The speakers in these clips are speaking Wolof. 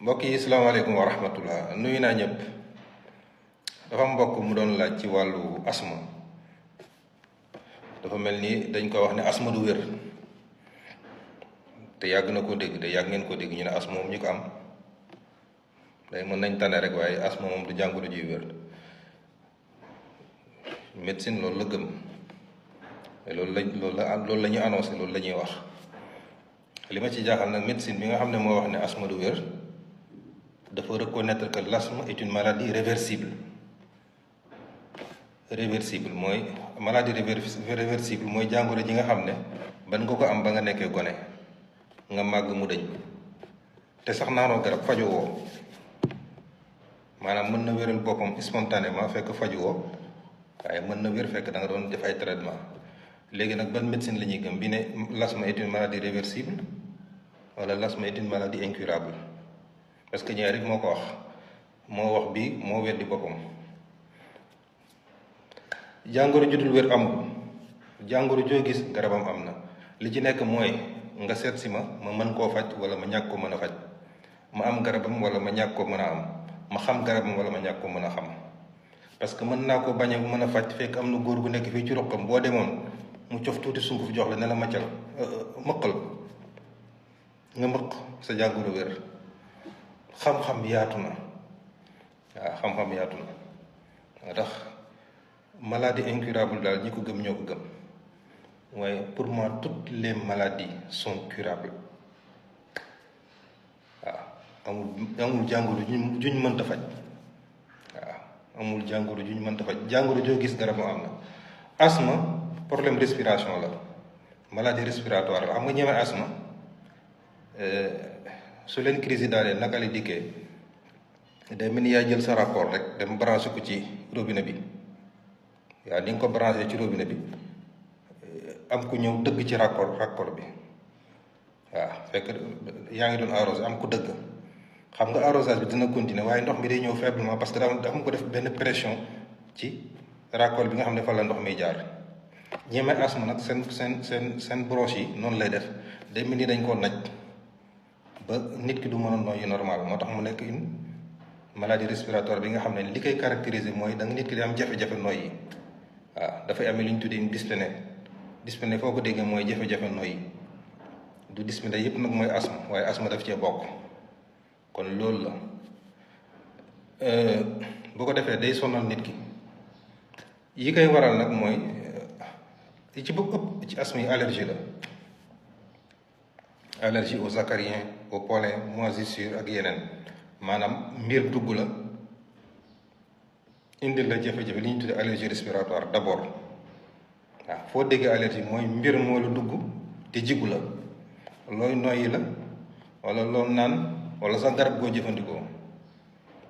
mbokk yi salaamaaleykum wa rahmatullah nuyu naa ñëpp. dafa mbokk mu doon laaj ci wàllu asma. dafa mel ni dañ ko wax ne asma du wér te yàgg na ko dégg te yàgg ngeen ko dégg ñu ne asma moom ñu ko am day mën nañ tane rek waaye asma moom du jàngoro juy wér. médecine loolu la gëm loolu la ñu annoncé loolu la ñuy wax. li ma ci jaaxal nag médecine bi nga xam ne moo wax ne asma du wér dafa reconnaître que l'asthme est une maladie réversible. Réversible mooy maladie réversible mooy jàngoro ji nga xam ne ban nga ko am ba nga nekkee gone nga màgg mu dëñ te sax naanoo garab faju woo maanaam mën na wéral boppam spontanément fekk faju woo waaye mën na wér fekk da nga doon def ay traitement. léegi nag ban médecine la ñuy gëm bi ne l'asthme est une maladie réversible wala l'asthme est une maladie incurable? parce que ñaari moo ko wax moo wax bi moo weddi boppam. jàngoro ju dul wér amul, jàngoro joo gis garabam am na, li ci nekk mooy nga seet si ma mën koo faj wala ma ñàkk ko mën a faj, ma am garabam wala ma ñàkk ko mën a am, ma xam garabam wala ma ñàkk ko mën a xam. parce que mën naa ko bañ a mën a faj fekk am na góor gu nekk fii ci roqam boo demoon mu cof tuuti sunguf jox la ne la maccal mëqal nga mëq sa jàngoro wér. xam-xam yaatu na waaw xam-xam yaatu na nga tax maladie incurable daal ñi ko gëm ñoo ko gëm waaye pour moi toutes les maladies sont curables. waaw amul jàngoro juñ mënta faj. waaw amul jàngoro juñ mënta faj, jàngoro joo gis garab am na. asthme problème respiration la, maladie respiratoire la. xam nga ñeme asthme su leen crise yi daalee naka la dikkee day mel ni yaay jël sa rapport rek dem branché ko ci robinet bi. waaw ni nga ko branché ci robinet bi am ku ñëw dëgg ci raccord bi waaw fekk yaa ngi doon arrosé am ku dëgg. xam nga arrosage bi dina continuer waaye ndox mi day ñëw faiblement parce que dafa am ko def benn pression ci raccord bi nga xam ne fa la ndox mi jaar. ñeme asthme nag seen broche yi noonu lay def, day mel ni dañ koo naj ba nit ki du mën a noyyi normal. moo tax mu nekk une maladie respiratoire bi nga xam ne li koy caractériser mooy da nga nit ki di am jafe-jafe noyyi. waaw dafay amee lu ñu tuddee une dyspnée. dyspnée foo ko déggee mooy jafe-jafe noyyi. du dyspnée yëpp nag mooy asthme waaye asthme daf cee bokk. kon loolu la bu ko defee day sonal nit ki. yi koy waral nag mooy ci bëgg ëpp ci asthme yi allergie la. allergie aux acariens, au pollen, moisissure ak yeneen. maanaam mbir dugg la indil la jafe-jafe li ñu tuddee allergie respiratoire d'abord. waaw foo déggee allergie mooy mbir moo la dugg te jigu la, looy noyyi la wala loo naan wala sax garab goo jëfandikoo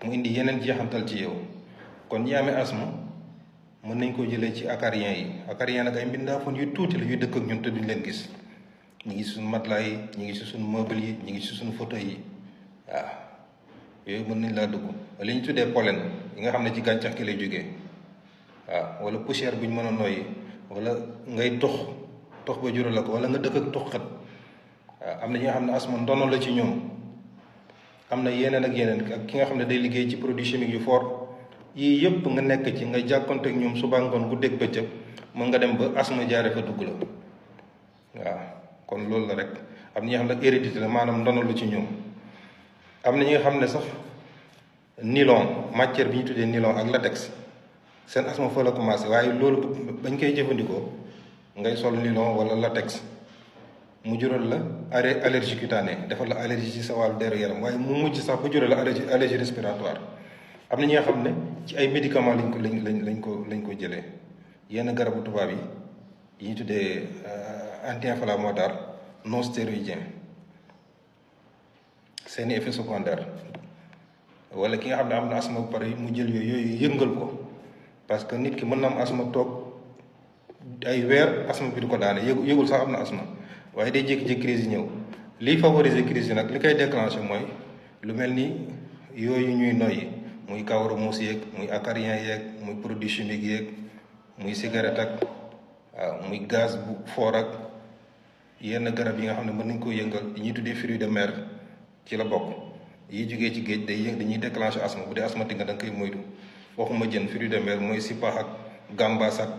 mu indi yeneen jeexantal ci yow. kon ñi amee asthme mën nañ ko jëlee ci acariens yi. acariens nag ay mbindaafoon yu tuuti la yuy dëkk ak ñun te duñ leen gis. ñi ngi si suñu matelas yi, ñi ngi si suñu meuble yi, ñi ngi si suñu fauteuil yi. waaw yooyu mën nañ laa dugg. li ñu tuddee pollen yi nga xam ne ci gàncax gi lay jógee. waaw wala poussière bu ñu mën a noyyi wala ngay tox ba jural la ko wala nga dëkk ak toxkat. waaw am na ñi nga xam ne asthme ndono la ci ñoom. am na yeneen ak yeneen ak ki nga xam ne day liggéey ci produit chimique yu fort yii yëpp nga nekk ci nga jàkkonte ak ñoom suba ngoon guddeeg bëccëg mën nga dem ba asthme jaare fa dugg la. waaw kon loolu la rek. am na ñi nga xam ne hérédité la maanaam ndono la ci ñoom. am na ñi nga xam ne sax nylon matière bi ñu tuddee nylon ak latex seen asthme fa la commencé waaye loolu bañ koy jëfandikoo ngay sol nylon wala latex mu jural la allergie cutanée defal la allergie ci sa wàllu deru yaram waaye mu mujj sax ba jural la allergie respiratoire. am na ñi nga xam ne ci ay médicaments lañ ko jëlee yenn garabu tubaab yi ñu tuddee anti-inflammatoire non stéroïdien seeni effet secondaire. wala ki nga xam ne am na asthme bu pare mu jël yooyu yëngal ko parce que nit ki mën na am asthme toog ay weer asthme bi du ko daane yëgul sax am na asthme waaye day jékki-jékki crise yi ñëw. liy favoriser crise yi nag li koy déclencher mooy lu mel ni yooyu ñuy noyyi muy kawaru muus yeeg muy acarien yeeg muy produit chimique yeeg muy cigarette ak waaw muy gaz bu fort ak yenn garab yi nga xam ne mën nañ koo yëngal yi ñuy tuddee fruits de mer ci la bokk. yi jógee ci géej dañuy déclencher asthme. bu dee asthmatique nga da nga koy moytu. waxuma jën fruits de mer mooy sipax ak gambas ak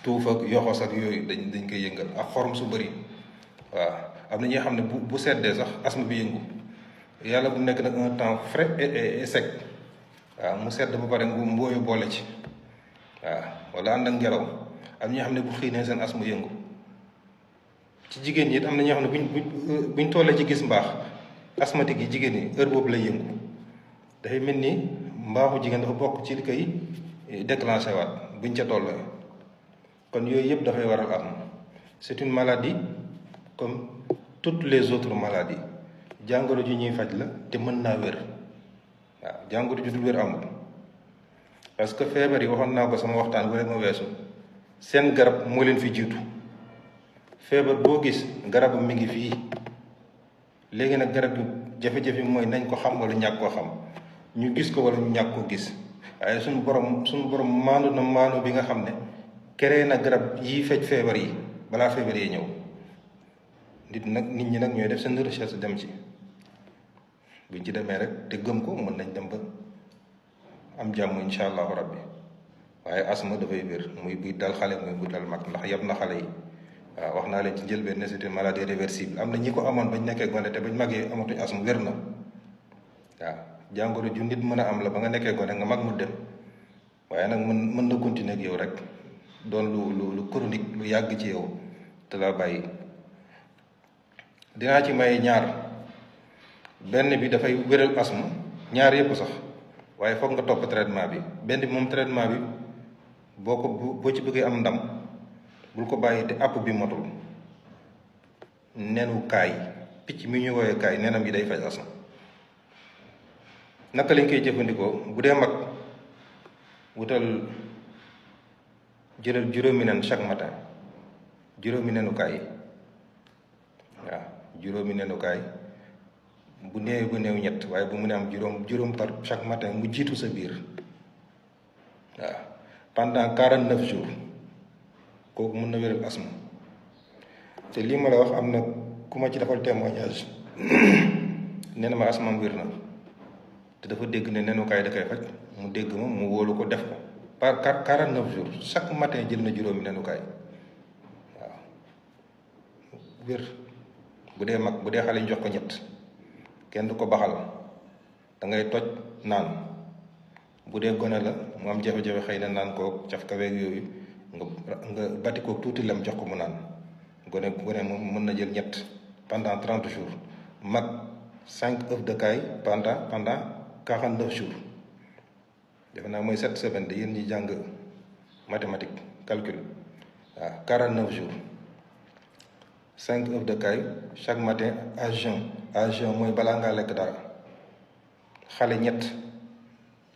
tuuf ak yoxos ak yooyu dañ koy yëngal ak xorom su bëri. waaw am na ñi xam ne bu seddee sax asthme bi yëngu. yàlla bu nekk nag un temps frais et sec. waaw mu sedd ba pare mbooyu boole ci. waaw wala ànd ak ngelaw. am ñi xam ne bu xiinee seen asthme yëngu. ci jigéen ñi it am na ñoo xam ne buñ tollee ci gis mbaax asthmatique yi jigéen ñi heure boobu lay yëngu. dafay mel ni mbaaxu jigéen dafa bokk ci li koy déclenché waat buñ ca tollee. kon yooyu yëpp dafay waral asthme. c'est une maladie comme toutes les autres maladies. jàngoro ju ñuy faj la te mën naa wér. waaw jàngoro ju dul wér amul. parce que feebar yi waxoon naa ko sama waxtaan wala ma weesu seen garab moo leen fi jiitu. feebar boo gis garabam mi ngi fii. léegi nag garab bi jafe-jafe mooy nañ ko xam wala ñàkk koo xam. ñu gis ko wala ñu ñàkk ko gis. waaye suñu borom maandu na maandu bi nga xam ne créé na garab yi faj feebar yi balaa feebar yi ñëw. nit ñi nag ñooy def seen recherche dem ci. buñ ci demee rek te gëm ko mën nañ dem ba am jàmm insha allahu rabbi. waaye asma dafay wér muy buy dal xale muy buy dal mag ndax yab na xale yi. waaw wax naa leen ci njëlbeen ne c'est une maladie réversible. am na ñi ko amoon bañ nekkee gone te bañ màggee amatuñ asma wér na. waaw jàngoro ju nit mën a am la ba nga nekkee gone nga mag mu dem. waaye nag mën na continuer ak yow rek doon lu chronique lu yàgg ci yow te la bàyyi. dinaa ci may ñaar. benn bi dafay wéral asma. ñaar yëpp sax waaye foog nga topp traitement bi. benn bi moom traitement bi boo ci bëggee am ndam bul ko bàyyi te àpp bi motul. nenu kaay picc mi ñu woowee kaay nenam yi day faj asma. naka lañ koy jëfandikoo bu dee mag jëlal juróomi nen chaque matin. juróomi nenu kaay waaw juróomi nenu kaay bu néew ba néew ñett waaye bu mu ne am juróom par chaque matin mu jiitu sa biir. waaw pendant 49 jours kooku mën na wéral asma. te lii ma la wax am na ku ma ci defal témoignage nee na ma asmaam wér na te dafa dégg ne nenukaay da koy faj mu dégg ma mu wóolu ko def ko par 49 jours chaque matin jël na juróomi nenukaay. waaw wér bu dee mag bu dee xale ñu jox ko ñett kenn du ko baxal da ngay toj naan. bu dee gone la mu am jafe-jafe xëy na naan koo caf kaweeg yooyu nga bati ko tuuti lem jox ko mu naan. gone moom mën na jël ñett pendant 30 jours. mag 5 œufs de caille pendant 49 jours. defe naa mooy 7 semaines de yéen ñi jàng mathématique calcul. waaw 49 jours 5 œufs de caille chaque matin à jeun mooy balaa ngaa lekk dara. xale ñett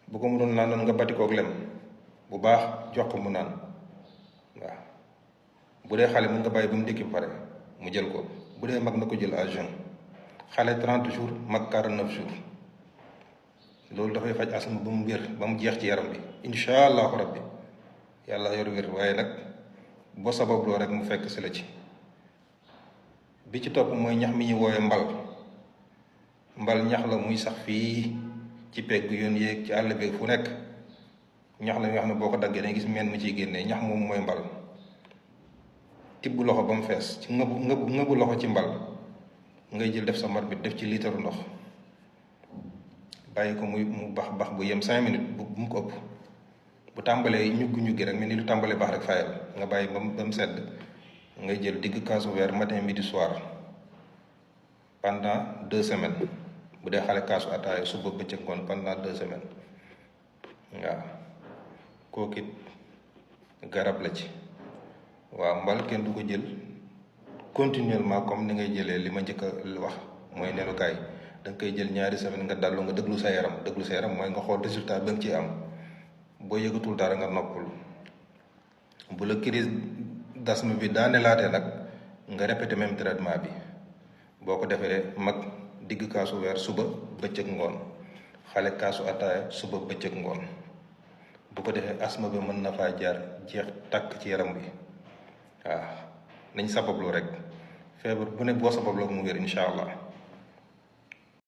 bu ko mënoon naan noonu nga bati koog lem bu baax jox ko mu naan. waaw bu dee xale mën nga bàyyi ba mu ndékki ba pare mu jël ko. bu dee mag na ko jël à jeun. xale 30 jours mag 49 jours. loolu dafay faj asma ba mu wér ba mu jeex ci yaram bi incha allahu rabbi. yàlla yor wér waaye nag boo sababloo rek mu fekk si la ci. bi ci topp mooy ñax mi ñu woowee mbal ñax la muy sax fii ci pegg yoon yéeg ci àll beeg fu nekk. ñax la yoo xam ne boo ko daggee dañuy gis meen mu ciy génnee ñax moom mooy mbal. tibb loxo ba mu fees ci ngëbu loxo ci mbal ngay jël def sa mar bi def ci liitaru ndox bàyyi ko mu bax bu yem 5 minutes bu mu ko ëpp. bu tàmbalee ñuggi rek mel ni lu tàmbalee baax rek fayal nga bàyyi ba mu sedd ngay jël digg kaasu weer matin midi soir pendant 2 semaines. bu dee xale kaasu ataaya suba bëccëg ngoon pendant 2 semaines. waaw kooku it garab la ci. waaw mbal kenn du ko jël continuellement comme ni ngay jëlee li ma njëkk a wax mooy nenukaay. da nga koy jël ñaari semaine nga dallu nga déglu sa yaram mooy nga xool résultat ba nga ciy am. boo yëgatul dara nga noppul. bu la crise d'asthme bi daanelaatee nag nga répété même traitement bi. boo ko defee mag digg kaasu weer suba bëccëg ngoon. xale kaasu ataaya suba bëccëg ngoon. bu ko defee asthme bi mën na faa jaar jeex tàkk ci yaram bi. waaw nañ sabablu rek feebar bu ne boo sababloo mu wér incha allah.